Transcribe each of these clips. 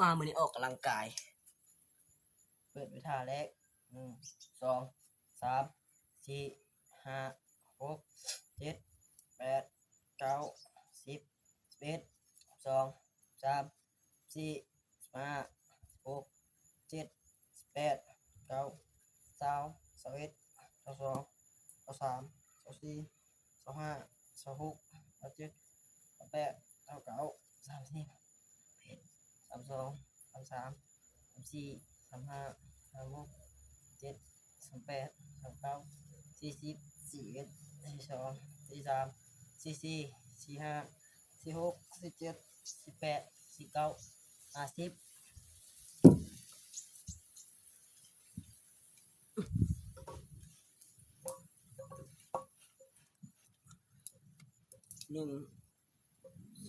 ມາມື້ນີ້ອອກກຳລັງກາຍ. ເປີດໄປທ່າແລກ ໜຶ່ງ ສອງ ສາມ ສີ່ ຫ້າ ຫົກ ເຈັດ ແປດ ເກົ້າ ສິບ ສິບເອັດ ສິບສອງ ສິບສາມ ສິບສີ່ ສິບຫ້າ ສິບຫົກ ສິບເຈັດ ສິບແປດ ສິບເກົ້າ ຊາວ ຊາວເອັດ ຊາວສອງ ຊາວສາມ ຊາວສີ່ ຊາວຫ້າ ຊາວຫົກ ຊາວເຈັດ ຊາວແປດ ຊາວເກົ້າ ສາມສິບ ສາມສອງ ສາມສາມ ສາມສີ່ ສາມຫ້າ ສາມຫົກ ເຈັດ ສາມແປດ ສາມເກົ້າ ສີ່ສິບ ສີ່ສິບເອັດ ສີ່ສິບສອງ ສີ່ສິບສາມ ສີ່ສິບສີ່ ສີ່ສິບຫ້າ ສີ່ສິບຫົກ ສີ່ສິບເຈັດ ສີ່ສິບແປດ ສີ່ສິບເກົ້າ ຫ້າສິບ ໜຶ່ງ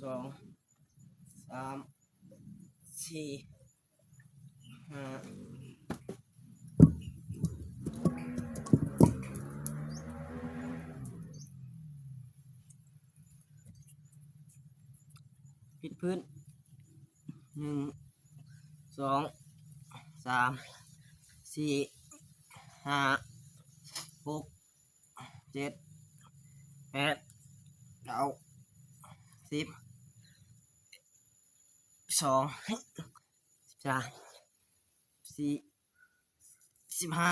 ສອງ ສາມ ສີ່ ຫ້າ ພິດພື້ນ ໜຶ່ງ ສອງ ສາມ ສີ່ ຫ້າ ຫົກ ເຈັດ ແປດ ເກົ້າ ສິບ ສອງ ສິບສາມ ສິບສີ່ ສິບຫ້າ